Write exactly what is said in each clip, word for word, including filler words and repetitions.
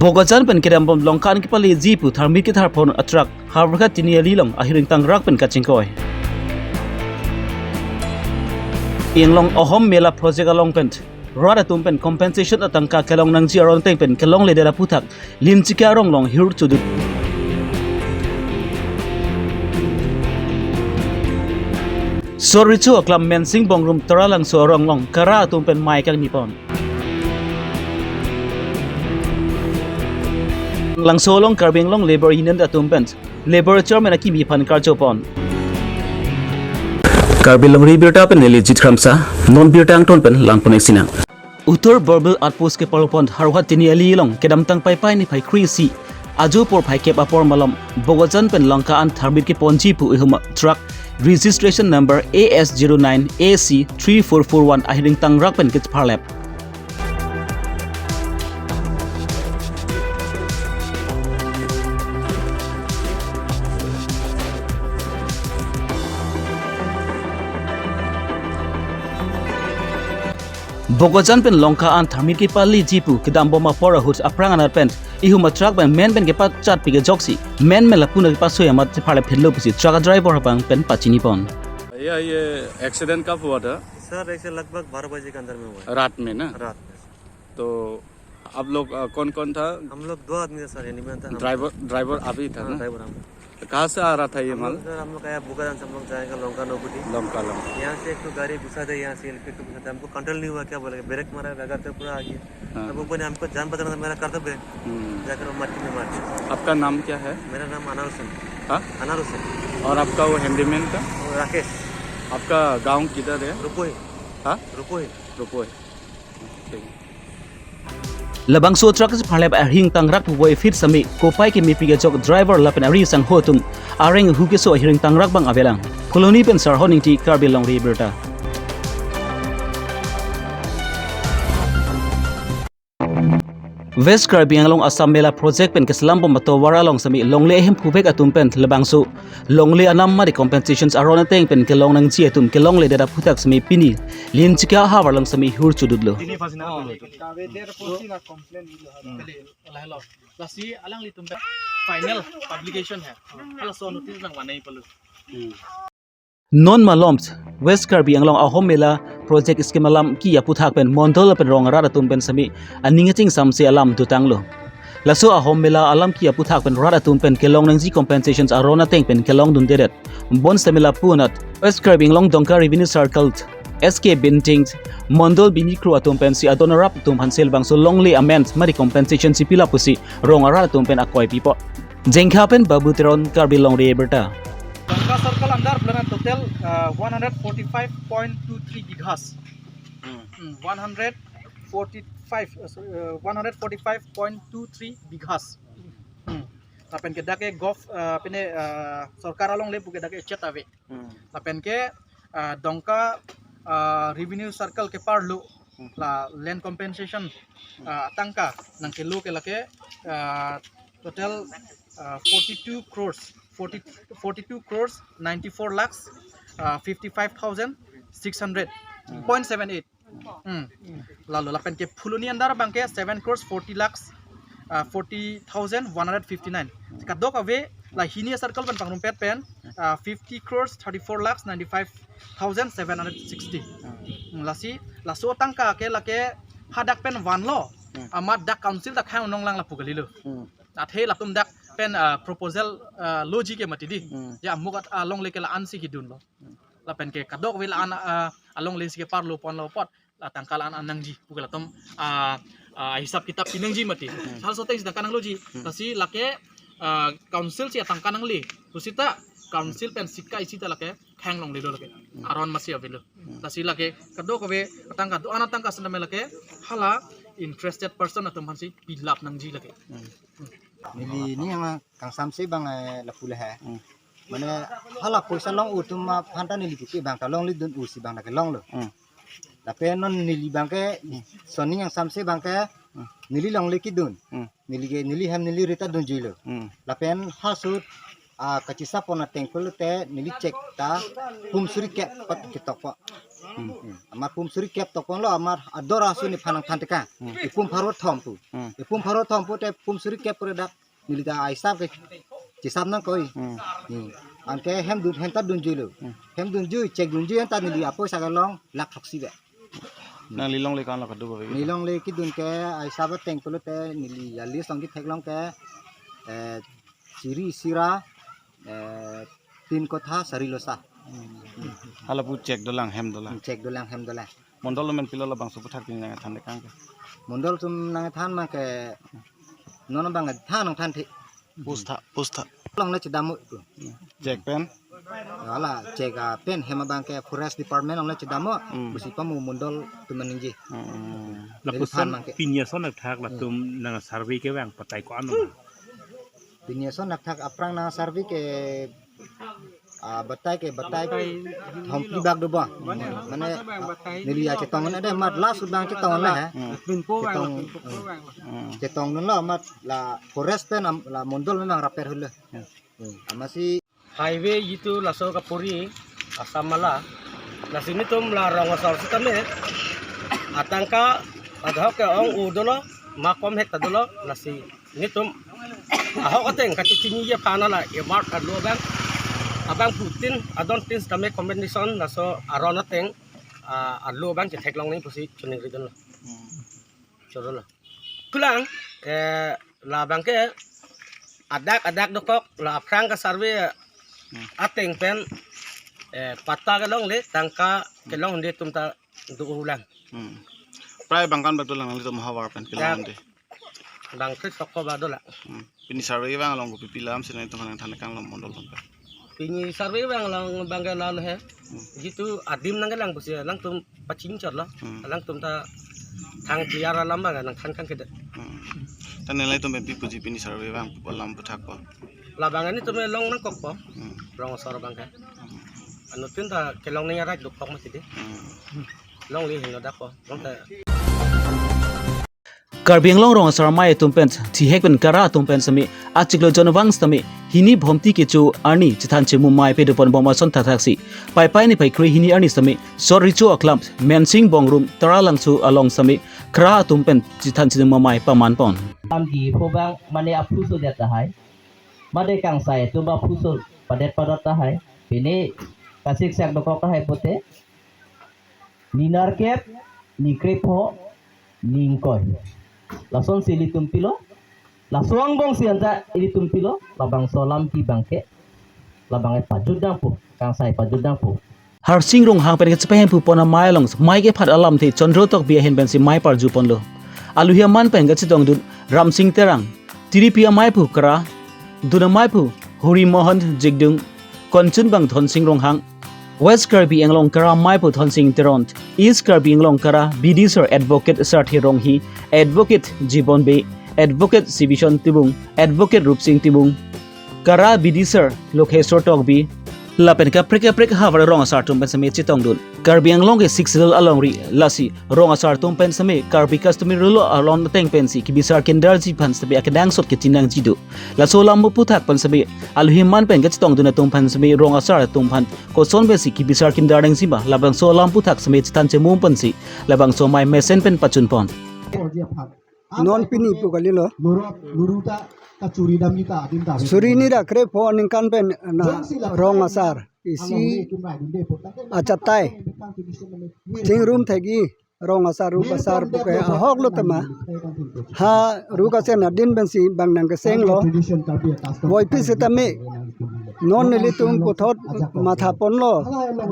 Bokajan pen kedambom Longka an kepaleji pu tharmit ketharpon a-truck Howraghat Tiniali along ahiring tangrak pen kachingkoi. Anglong Ahom Mela project along pen rat atum pen compensation atangka kelong nangji aron ateng pen kelongledet aphuthak Limchika Ronglong hur chudut. Sor Recho aklam Mensing Bongrung Taralangso arong along kara atum pen mei kangnipon. Langso along Karbi Anglong Labour Union atum pen Labour Chairman akimi aphan karjopon. Karbi Longri Abirta pen neli Jit Kramsa, non birta angton pen langpon-ik sinang. Uttar Borbil Outpost keparlopon Howraghat Tiniali along kedamtang Paipai niphai kre-isi ajo porphai kep apor malom Bokajan pen Longka an tharmit keponji pu ihum a-truck registration number A S zero nine A C three four four one ahiring tangrak pen kepharlep. Bokajan pen Longka an tharmit kepaleji pu kedambom apor ahut aphrang anat pen ihum a-truck pen men pen kepachatpi ke ajoksi men men lapu na kepasoi amat chepharlep henlo pusi truck driver abang pen pachinipon. भैया, ये एक्सीडेंट कब हुआ था? सर, ऐसे लगभग बारह बजे के अंदर में हुआ है। रात में ना? रात में। तो आप लोग, अ, कौन कौन था? हम लोग दो आदमी थे सर, हैंडीमैन था, हम ड्राइवर, ड्राइवर आप ही था हाँ, ना? ड्राइवर हम। तो कहाँ से आ रहा था ये हम माल? लोग, सर, हम लोग आया बोकाजान से, हम लोग जाएगा लंका नौकुटी। लंका, लंका। यहाँ से एक तो गाड़ी घुसा दे, यहाँ से एक तो घुसा दे, हमको कंट्रोल नहीं हुआ, क्या बोलेगा, ब्रेक मारा, रगड़ के पूरा आ गया। हाँ। तब ऊपर ने हमको जान बचाना था, मेरा कर्तव्य है। हम्म। जाकर वो मट्टी में मार दिया। आपका नाम क्या है? मेरा नाम अनार हुसैन। हाँ? अनार हुसैन। और आपका वो हैंडीमैन का? वो राकेश। आपका गाँव किधर है? रुपोही। हाँ? रुपोही। रुपोही। Labangso truck chepharlep ahiring tangrak puvoiphit sami kopai kemepi kejok driver lapen ari sangho atum areng hu keso ahiring tangrak abang avelang. Phuloni pen Sarhon Ingti, Karbi Longri Abirta. West Karbi Anglong Assam Mela Project pen keselambom atovar along sami longle ahemphu vek atum pen labangso longle anam mari compensations aron ateng pen kelong nangji atum kelongledet aphuthak sami pini Limchika ahavar along sami hur chudutlo. Lasi alanglitum final publication hai. Halaso notice nangvanei pulo. Non malom West Karbi Anglong Ahom Mela Project scheme alam ki aphuthak pen mondol pen rong arat atum pen sami aning achingsamse alam dotanglo. Laso Ahom Mela alam ki aphuthak pen rat atum pen kelong nangji compensations aron ateng pen kelongdundedet. Bonsitame lapu anat West Karbi Anglong Dongka Revenue Circle S K Binting, Mondol Bini Kro atum pensi adon arap atum aphansi labangso longle amen mari compensation chipilap pusi rong arat atum pen akoi pipo. Jengkha pen Babu Teron, Karbi Longri Abirta. Dongka circle under plan total, uh, one hundred forty-five point two three bighas. Hmm. Hmm, one hundred forty-five, uh, sorry, uh, one hundred forty-five point two three bighas. Hmm. Lapen ke dak ke gov, uh, pine, uh, sorkar alongle pu ke dak ke chet ave. Hmm. Lapen ke, ah, Dongka, ah, revenue circle keparlo, hmm, la land compensation, hmm, ah, tangka nangkelo ke lake, ah, total, ah, forty-two crores, forty, forty-two crores ninety-four lakhs, ah, fifty-five thousand six hundred point seven eight. Hmm. Lalo lapen ke Phuloni under abang ke seven crores forty lakhs, uh, forty thousand one hundred fifty-nine. Kadokave la hini circle pen pangrumpet pen, uh, fifty crores thirty-four lakhs ninety-five thousand seven hundred sixty. Hmm, lasi laso tangka ke lake hadak pen vanlo. Hmm. Amat dak council dak hang nong lang lapu kalilo. Hmm. Athe latum dak pen, uh, proposal, uh, loji ke mati di. Hmm. Ya mukat alongle ke la-ansi kidunlo. Hmm. Lapen ke kadokave la-an, uh, alongle si keparlo ponlo apot la tangka la-an nangji pu ke latum, ah, ah, hisap kitap pinangji mati. Hmm. Halaso ateng si tangka nangloji. Hmm. Lasi lake, ah, council si tangka nangle. Pusita council pen sika isi ta lake khang longlelo lake. Hmm. Aron masi avelo. Hmm. Lasi lake kadokave tangka do-an atangka sendame lake hala interested person atum aphansi pilap nangji lake. Hmm. Neli ning ang kangsamse abang, eh, lapu le he. Hmm. Mane hala poisa long-o atum aphan ta neli puke abang ta longledun-o si abang ta kelonglo. Hmm. Lapen non neli abang ke, hmm, soning angsamse abang ke, hmm, neli longle kedun. Hmm. Neli ke, neli hem neli ri ta dunjuilo. Hmm. Lapen halaso, ah, kachesapon ateng pulote neli check ta kum suri kep pat ketokpo. Hmm. Hmm. Amar pum suri kep tokpon lo, amar ador asu nephan nangthan tekang. Hmm. Ipum pharo thom pu. Hmm. Ipum pharo thom pu te pum suri kep pu dak neli ta aisap ke chisap nangkoi. Hmm. Hmm. Anke hem dun, hem ta dunjui lo. Hmm. Hem dunjui, check dunjui, hem ta neli apoisa kelong lakh throksi be. Nangli longle ko-an lo kedo ba? Neli longle kedun ke aisap ateng pulote neli a-list along ketheklong ke, eh, siri sira, eh, tin kotha sari losa. Hala pu check dolang, hem dolang. Check dolang, hem dolang. Mondol amen pilo labangso aphuthak pini nangthan tekang ke? Mondol atum nangthan ma ke non abang than nangthan the. Pustha, pustha. Longle chedam mo pu. Check pen? Hala check apen hem abang ke Forest Department longle chedam mo. Hmm. Pusi pamu mondol atum ningje. Hmm. Lapuson than abang ke. Pini ason athak latum nang survey ke bang patai ko-an lo? Pini ason athak aphrang nang survey ke, ah, batai ke batai thom phli bak do ba. Mane, ah, neli ya chetong ne de mat last abang chetong ne ha. Hmm. Chetong, hmm. Hmm. Chetong dun lo mat la forest pen am-, la mondol memang raper hule. Hmm. Hmm. Amatsi highway itu laso kapuri Assam mala. Lasi nelitum la rong asor sitame atangka adhok ke ong-u dolo, ma kom hek ta dolo, lasi nelitum ahok ateng kachechiniji aphan la emart arlo abang, abangphu tin adon tin sitame combination laso aron ateng, ah, arlo abang chetheklong nangji pusi choningri dunlo. Hmm. Choro lo. Kulang, eh, labang ke adak adak dokok, la aphrang ka survey, hmm, ateng pen, eh, patta kelongle, tangka kelong nelitum ta do-ulang. Hmm. Prai bang ko-an bak dolang nelitum havar pen, ya, kelong de? Bang ke sok ko ba dolang. Hmm. Pini survey abang along kopi pi alam si nangtum nangthan tekang lo mondol pen? Pini survey abang along abang ke lalo he. Hmm. Jitu adim nangkelang pusi alangtum pachingchot lo. Hmm. Alangtum ta thang clear alam abang nangthan kan kede. Hmm. Tan nelitum pen pi puji pini survey abang alam aphuthak ko? Labang nelitum long nangkokpo. Hmm. Rong asor abang ke. Hmm. Anuttin ta kelong nangji arai dokok mati de. Hmm. Longle hingno dakpo. Long ta Karbi Anglong rong asar amei atum pen thihek pen kara atum pen sitame achiklo jonvang sitame hini Bhomti kecho arni chethan chemum amei pedopon bom ason thakthak si Paipai niphai kre hini arni sitame sor recho aklam Mensing Bongrung Taralangso along sitame kara atum pen chethan chemum amei paman pon. Lamki pho abang mane aphuso det tahai. Mane kangsai atum aphuso padet padat tahai. Pini kasiksak dokok tahai pute. Ni nerkep, ni krepho, ni ingkoi. Lasonsi ilitum pilo. Laso angbong si anta ilitum pilo. Labangso alam abang ke, labang ke pajut dampo, kangsai pajut dampo. Harsing Ronghang pen kachepahemphu pon amei along mei kephat alamthe Chandra Tokbi ahin pensi mei parju ponlo. Aluhi aman pen kachetongdun Ramsing Terang, tiripi ameiphu kara, dun ameiphu Hori Mohan Jigdung, konchun abang Dhonsing Ronghang, West Karbi Anglong kara ameiphu Dhonsing Teron, East Karbi Anglong kara bidisar Advocate Sarthe Ronghi, Advocate Jibon Bey, Advocate Sibison Timung, Advocate Rupsing Timung, kara bidisar Lokheswar Tokbi, lapen kaprek kaprek havar rong asar atum pen sitame chetongdun. Karbi Anglong ke Sixth Schedule alongri lasi rong asar atum pen sitame Karbi customary law along ateng pensi kebisar kinderji aphan sitame akenangsot kachiningje do. Laso alam aphuthak pen sitame aluhi aman pen kachetongdun atum aphan sitame rong asar atum aphan koson pensi kebisar kinder nangji ma, labangso alam aphuthak sitame chethan chemum pensi labangso amei mesen pen pachun pon. Non pini pu kalilo. Suri ni ra krepho aningkan pen na rong asar isi achatai chingrum thekji rong asar ruk asar puke ahok lo tema. Ha ruk asar adin pensi bang nangkesenglo. Voipi sitame non nelitum puthot matha ponlo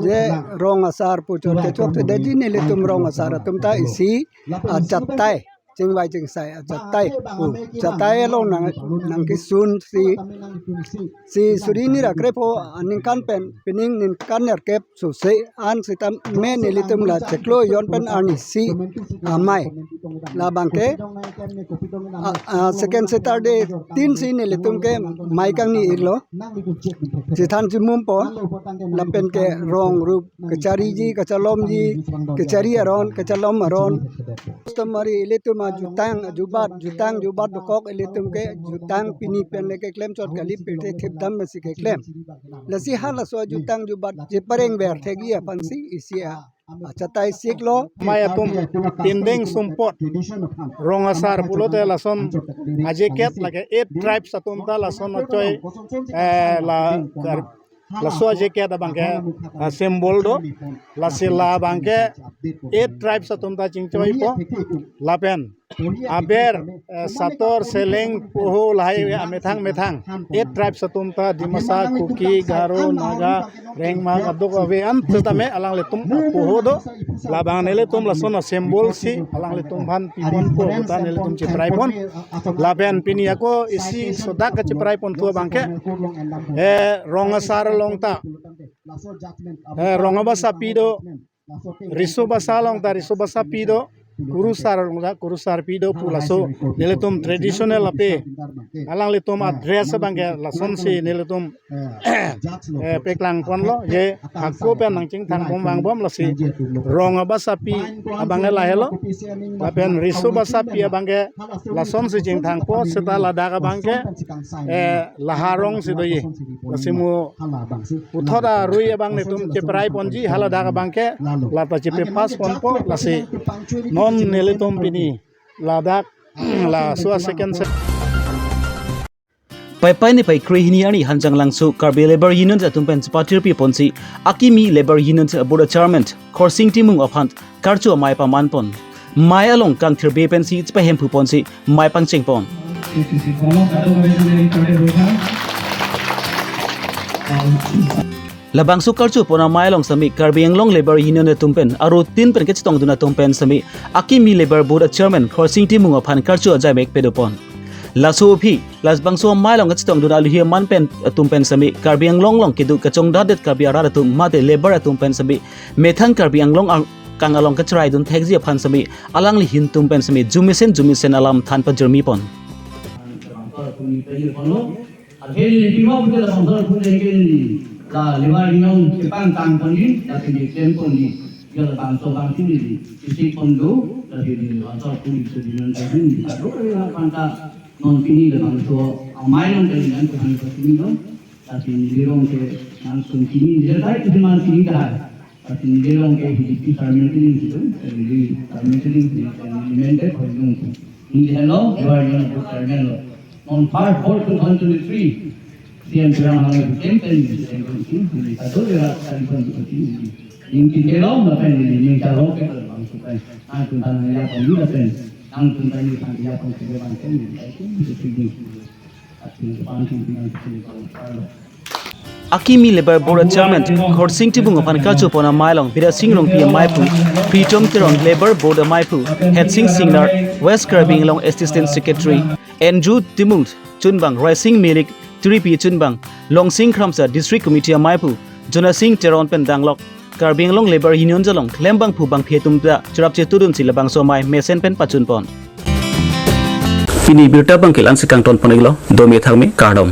je rong asar puchot kechok te deji nelitum rong asar atum ta isi achatai chingvai chingsai achatai pu chatai along nang nangkesun si si suri ni ra krepho aningkan pen pining ningkan nerkep sose an sitame nelitum la chiklo jon pen arni isi amei. Labang ke, ah, ah, second Saturday tin si nelitum ke mei kangni iklo. Chethan chemum pon lapen ke rong rup kachariji, kachalomji, kachari aron, kachalom aron. Customary ilitum ajutang, ajubat, jutang, jubat dokok ilitum ke jutang pini pen le keklem chot kali pirthe thipdam masi keklem. Lasi halaso ajutang jubat chepareng ver thekji aphansi isi a Achatai siklo. Amei atum pindeng sumpot rong asar pulote lason ajaket lake eight tribes atum ta lason achoi, eh, la kar-, laso ajaket abangke, ah, symbol do. Lasi la abangke eight tribes atum ta chingchoipo. Lapen aber, eh, Sator, Seleng, Poho lahai amethang methang eight tribes atum ta Dimasa, Kuki, Garo, Naga, Rengma, Kaduk ave an setame alanglitum Poho do. Labang nelitum lason asymbol si alanglitum aphan piponpo puta nelitum chipraipon. Lapen pini ako isi sodak kachipraiponthu abangke, eh, rong asar along ta, eh, rong abasapi do, riso basa along ta riso basapi do, kurusar along ta kurusarpi do pu laso nelitum traditional ape alanglitum adress abangke lasonsi nelitum, eh, peklangponlo, je hako pen nangchingthang bom vangbom lasi rong abasapi abangke lahelo, lapen riso basapi abangke lasonsi chingthangpo seta ladak abangke, eh, laharong si doji. Lasi mo puthot arui abang netum chiprai ponji haladak abangke lata chipe pass ponpo lasi non nelitum pini ladak laso second se- Paipai niphai kre hini arni Hanjanglangso Karbi Labour Union atum pen chepathirpi ponsi Akimi Labour Union Board Chairman Khorsing Timung aphan karcho amei pamanpon. Mei along kangthirbe pensi chepahemphu ponsi mei pangchengpon. Labangso karchopon amei along sami Karbi Anglong Labour Union atum pen aro tin pen kachetongdun atum pen sami Akimi Labour Board Chairman Khorsing Timung aphan karcho ajaimek pedopon. Laso aphi labangso amei along kachetongdun aluhi aman pen atum pen sami Karbi Anglong along kedo kachongdatdet Karbi arat atum mate labour atum pen sami methang Karbi Anglong ang-, kang along kacheraidun thekji aphan sami alangli ahin atum pen sami jumesen jumesen alam than pajirmipon. Athe neli pima pute labangso arpu jengke neli la labour union kepangtang ponji, la kini klem ponji, ya labangso abang si neli isi pon do, la neli labangso arpu neli so dinan ta neli ta do ya panta non pini labangso amei along kali nan ko han ko sini do, la neli rong ke nang sung kini, neli ta itu man kini ta hai. Lasi neli rong ke H D P Sarmenti Ring si do, neli Sarmenti Ring si, neli mandate ko nung si. Neli hello, you are young good chairman lo. On first four two thousand twenty-three, C M Tuliram Ronghang ke C M pen neli C M pen si, neli satu lewat kali pon si neli. Neli kilo, lapen neli neli charo ke kalau bang sukai. Nangtum ta nangyaponji lapen, nangtum ta neli nangyaponji bang pen neli, I think, neli. Akimi Labour Board Chairman Khorsing Timung aphan karchopon amei along Bidyasing Rongpi ameiphu, Pritom Teron Labour Board ameiphu, Hetsing Singnar West Karbi Anglong Assistant Secretary, Andrew Timung chunbang, Raising Milik Tiripi chunbang, Longsing Kramsa District Committee ameiphu, Jonasing Teron pen danglok Karbi Anglong Labour Union along klembangphu bangphi atum ta cherap chetudunsi labangso amei mesen pen pachunpon. Pini birta abangke la-ansi kangtonpon iklo, dome thakme, kardom.